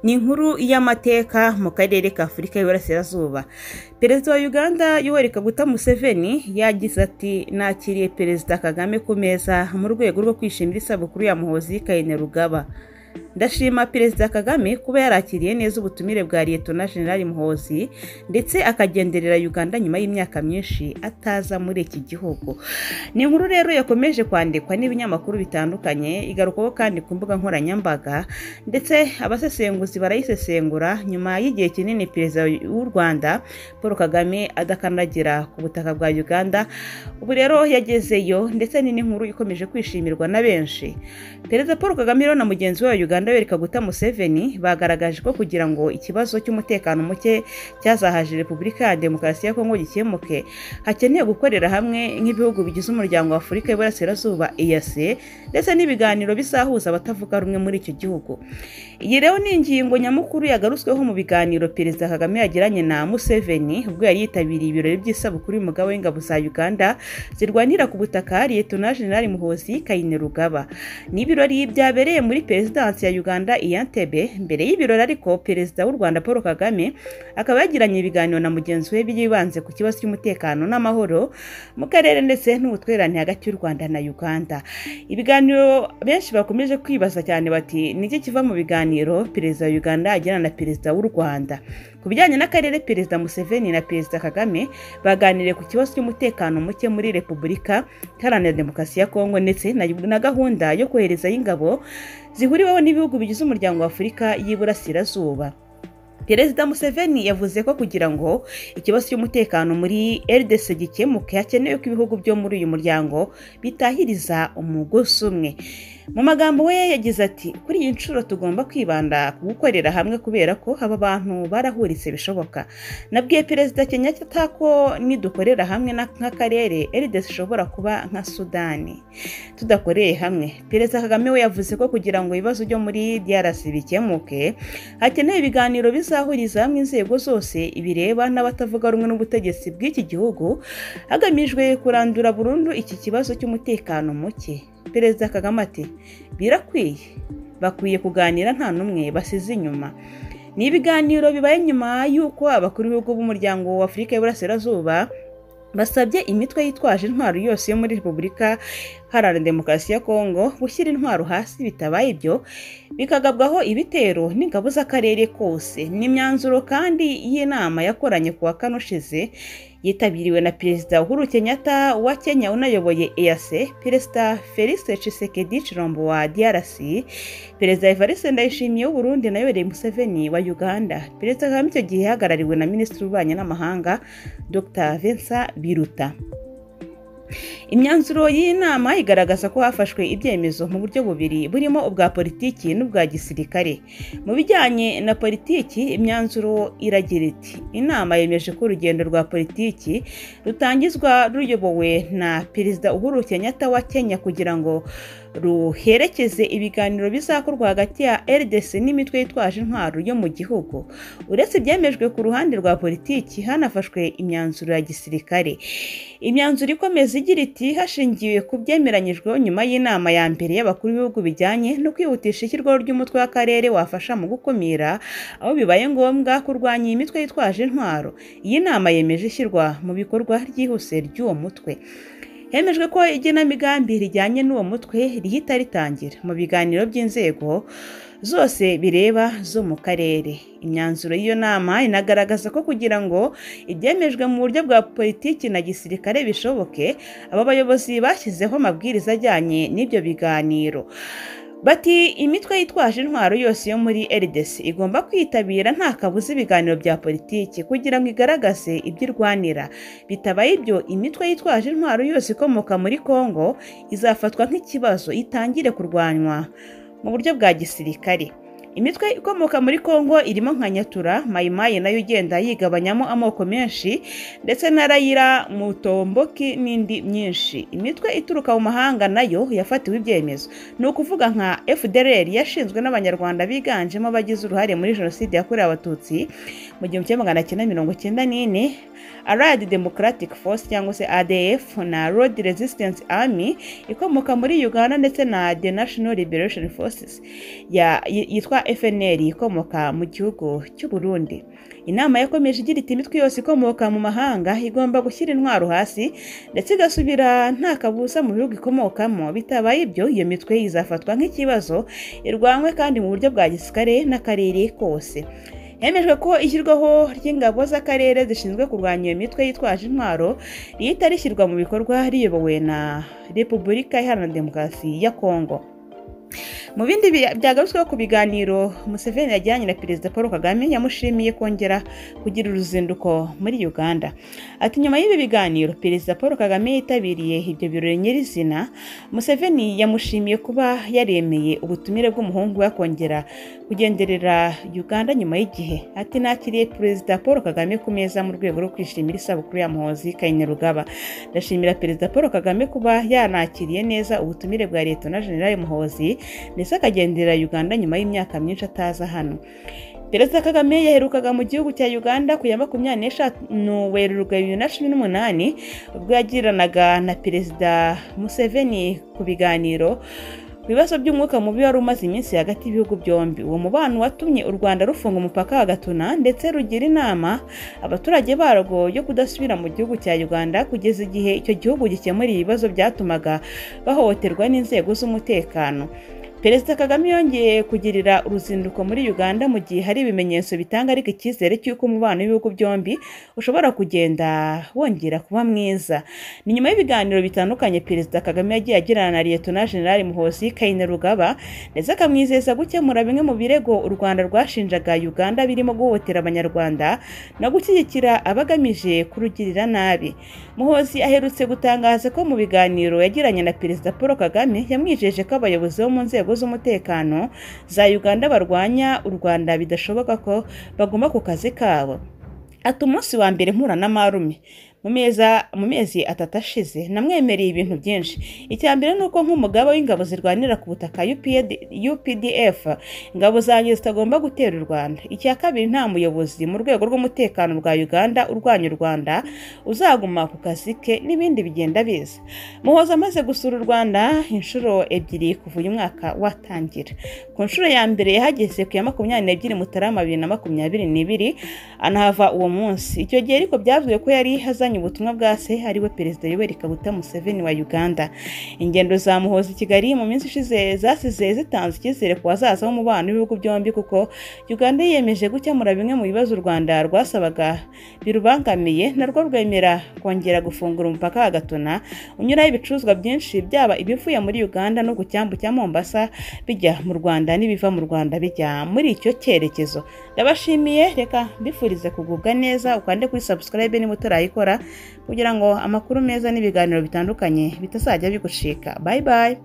Ni inkuru y'amateka mu karere ka Afurika y'Iburasirazuba. Perezida wa Uganda Yoweri Kaguta Museveni yagize ati: "Nakiriye Perezida Kagame ku meza mu rwego rwo kwishimira isabukuru ya Muhoozi Kainerugaba. Ndashima Perezida Kagame kuba yarakiriye neza ubutumire bwa Liyetona Jenerali Muhoozi ndetse akagenderera Uganda nyuma y'imyaka myinshi ataza muri iki gihugu." Ni inkuru rero yakomeje kwandikwa n'ibinyamakuru bitandukanye, igarukwaho kandi ku mbuga nkoranyambaga, ndetse abasesenguzi barayisesengura nyuma y'igihe kinini Perezida w'u Rwanda Paul Kagame adakandagira ku butaka bwa Uganda. Ubu rero yagezeyo, ndetse ni n'inkuru ikomeje kwishimirwa na benshi. Perezida Paul Kagame rero na mugenzi we wa Uganda Yoweri Kaguta Museveni bagaragaje ko kugira ngo ikibazo cy'umutekano muke cyazahaje Repubulika ya Demokarasi ya Kongo gikemuke, hakenewe gukorera hamwe nk'ibihugu bigize umuryango wa Afurika y'Iburasirazuba EAC, ndetse n'ibiganiro bizahuza abatavuga rumwe muri icyo gihugu. Iyi rero ni ingingo nyamukuru yagarutsweho mu biganiro Perezida Kagame yagiranye na Museveni ubwo yari yitabiriye ibirori by'isabukuru y'umugaba w'ingabo za Uganda zirwanira ku butaka, Liyetona Jenerali Muhoozi Kainerugaba. Ni ibirori byabereye muri Perezidansi ya Uganda i Entebbe. Mbere y'ibirori ariko, Perezida w'u Rwanda Paul Kagame akaba yagiranye ibiganiro na mugenzi we byibanze ku kibazo cy'umutekano n'amahoro mu karere ndetse n'ubutwererane hagati y'u Rwanda na Uganda. Ibiganiro benshi bakomeje kwibaza cyane bati: "Niki kiva mu biganiro Perezida wa Uganda agirana na Perezida w'u Rwanda?" Ku bijyanye n'akarere, Perezida Museveni na Perezida Kagame baganiriye ku kibazo cy'umutekano muke muri Repubulika Iharanira Demokarasi ya Kongo ndetse na gahunda yo koherezayo ingabo zihuriweho n'ibihugu bigize umuryango wa Afurika y'Iburasirazuba. Perezida Museveni yavuze ko kugira ngo ikibazo cy'umutekano muri RDC gikemuke, hakenewe ko ibihugu byo muri uyu muryango bitahiriza umugozi umwe. Mu magambo we yagize ati: "Kuri iyi nshuro tugomba kwibanda ku gukorera hamwe kubera ko aba bantu barahuritse bishoboka. Nabwiye Perezida Kenyatta ko nidukorera hamwe nk'akarere, RDC ishobora kuba nka Sudani tudakoreye hamwe." Perezida Kagame we yavuze ko kugira ngo ibibazo byo muri DRC bikemuke, hakenewe ibiganiro bizahuriza hamwe inzego zose ibireba n'abatavuga rumwe n'ubutegetsi bw'iki gihugu, hagamijwe kurandura burundu iki kibazo cy'umutekano muke. Perezida Kagame ati: "Birakwiye, bakwiye kuganira nta n'umwe basize inyuma." Ni ibiganiro bibaye nyuma y'uko abakuru b'ibihugu b'umuryango wa Afurika y'Iburasirazuba basabye imitwe yitwaje intwaro yose yo muri Repubulika Iharanira Demokarasi ya Kongo gushyira intwaro hasi, bitabaye ibyo bikagabwaho ibitero n'ingabo z'akarere kose. Ni imyanzuro kandi y'inama yakoranye ku wa kane ushize, yitabiriwe na Perezida Uhuru Kenyatta wa Kenya unayoboye EAC, Perezida Felix Tshisekedi Tshilombo wa DRC, Perezida Evariste Ndayishimiye w'u Burundi na Yoweri Museveni wa Uganda. Perezida Kagame icyo gihe yahagarariwe na Minisitiri w'Ububanyi n'Amahanga Dr Vincent Biruta. Imyanzuro y'inama igaragaza ko hafashwe ibyemezo mu buryo bubiri, burimo ubwa politiki n'ubwa gisirikare. Mu bijyanye na politiki, imyanzuro iragira iti: "Inama yemeje ko urugendo rwa politiki rutangizwa ruyobowe na Perezida Uhuru Kenyatta wa Kenya kugira ngo ruherekeze ibiganiro bizakorwa hagati ya RDC n'imitwe yitwaje intwaro yo mu gihugu." Uretse ibyemejwe ku ruhande rwa politiki, hanafashwe imyanzuro ya gisirikare. Imyanzuro ikomeza igira iti: "Hashingiwe ku byemeranyijweho nyuma y'inama ya mbere y'abakuru b'ibihugu bijyanye no kwihutisha ishyirwaho ry'umutwe w'akarere wafasha mu gukumira, aho bibaye ngombwa, kurwanya iyi mitwe yitwaje intwaro, iyi nama yemeje ishyirwa mu bikorwa ryihuse ry'uwo mutwe. Hemejwe ko igenamigambi rijyanye n'uwo mutwe rihita ritangira mu biganiro by'inzego zose bireba zo mu karere." Imyanzuro y'iyo nama inagaragaza ko kugira ngo ibyemejwe mu buryo bwa politiki na gisirikare bishoboke, aba bayobozi bashyizeho amabwiriza ajyanye n'ibyo biganiro. Bati: "Imitwe yitwaje intwaro yose yo muri RDC igomba kwitabira nta kabuza ibiganiro bya politiki kugira ngo igaragaze ibyo irwanira. Bitabaye ibyo, imitwe yitwaje intwaro yose ikomoka muri Kongo izafatwa nk'ikibazo, itangire kurwanywa mu buryo bwa gisirikare." Imitwe ikomoka muri Kongo irimo nka Nyatura, Mayimayi nayo igenda yigabanyamo amoko menshi, ndetse na Rayira Mutomboki n'indi myinshi. Imitwe ituruka mu mahanga nayo yafatiwe ibyemezo, ni ukuvuga nka FDLR yashinzwe n'Abanyarwanda biganjemo abagize uruhare muri Jenoside yakorewe Abatutsi mu 1994, Allied Democratic Force cyangwa se ADF na Road Resistance Army ikomoka muri Uganda, ndetse na The National Liberation Forces yitwa witwa FNL ikomoka mu gihugu cy'u Burundi. Inama yakomeje igira iti imitwe yose ikomoka mu mahanga igomba gushyira intwaro hasi ndetse igasubira nta kabuza mu bihugu ikomokamo, bitabaye ibyo iyo mitwe izafatwa nk'ikibazo irwanywe kandi mu buryo bwa gisirikare n'akarere kose. Hemejwe ko ishyirwaho ry'ingabo z'akarere zishinzwe kurwanya iyo mitwe yitwaje intwaro rihita rishyirwa mu bikorwa riyobowe na Repubulika Iharanira Demokarasi ya Kongo. Mu bindi byagarutsweho ku biganiro Museveni yajyanye na Perezida Paul Kagame, yamushimiye kongera kugira uruzinduko muri Uganda. Ati nyuma y'ibi biganiro Perezida Paul Kagame yitabiriye ibyo birori nyirizina, Museveni yamushimiye kuba yaremeye ubutumire bw'umuhungu we kongera kugenderera Uganda nyuma y'igihe. Ati nakiriye Perezida Paul Kagame ku meza mu rwego rwo kwishimira isabukuru ya Muhoozi Kainerugaba. Ndashimira Perezida Paul Kagame kuba yanakiriye neza ubutumire bwa Leta na General Muhoozi ndetse akagendera Uganda nyuma y'imyaka myinshi ataza hano. Perezida Kagame yaherukaga mu gihugu cya Uganda ku ya 25 Werurwe 2018 ubwo yagiranaga na Perezida Museveni ku biganiro ku bibazo by'umwuka mubi wari umaze iminsi hagati y'ibihugu byombi. Uwo mubano watumye u Rwanda rufunga umupaka wa Gatuna ndetse rugira inama abaturage barwo yo kudasubira mu gihugu cya Uganda kugeza igihe icyo gihugu gikemura ibibazo byatumaga bahohoterwa n'inzego z'umutekano. Perezida Kagame yongeye kugirira uruzinduko muri Uganda mu gihe hari ibimenyetso bitanga ariko icyizere cy'uko umubano w'ibihugu byombi ushobora kugenda wongera kuba mwiza. Ni nyuma y'ibiganiro bitandukanye Perezida Kagame yagiye agirana na Liyetona Jenerali Muhoozi Kainerugaba ndetse akamwizeza gukemura bimwe mu birego u Rwanda rwashinjaga Uganda birimo guhohotera Abanyarwanda no gushyigikira abagamije kurugirira nabi. Muhoozi aherutse gutangaza ko mu biganiro yagiranye na Perezida Paul Kagame yamwijeje ko abayobozi bo mu nzego z'umutekano za Uganda barwanya u Rwanda bidashoboka ko baguma ku kazi kabo. Ati umunsi wa mbere mpura na marume mu mezi atatu ashize namwemereye ibintu byinshi. Icya mbere ni uko nk'umugaba w'ingabo zirwanira ku butaka UPDF ingabo zanjye zitagomba gutera u Rwanda. Icya kabiri, nta muyobozi mu rwego rw'umutekano rwa Uganda urwanya u Rwanda uzaguma ku kazi ke n'ibindi bigenda biza. Muhoozi amaze gusura u Rwanda inshuro ebyiri kuva uyu mwaka watangira. Ku nshuro ya mbere yahageze ku ya 22 Mutarama 2022 anahava uwo munsi. Icyo gihe ariko byavuzwe ko yari azanye ubutumwa bwa se ariwe Perezida Yoweri Kaguta Museveni wa Uganda. Ingendo za Muhoozi i Kigali mu minsi ishize zasize zitanze icyizere ku bazaza b'umubano w'ibihugu byombi kuko Uganda yiyemeje gukemura bimwe mu bibazo u Rwanda rwasabaga birubangamiye, narwo rwemera kongera gufungura umupaka wa Gatuna unyuraho ibicuruzwa byinshi byaba ibivuye muri Uganda no ku cyambu cya Mombasa bijya mu Rwanda n'ibiva mu Rwanda bijya muri icyo cyerekezo. Ndabashimiye, reka mbifurize kugubwa neza, ukande kuri subscribe niba utarayikora kugira ngo amakuru meza n'ibiganiro bitandukanye bitazajya bigucika. Bye bye.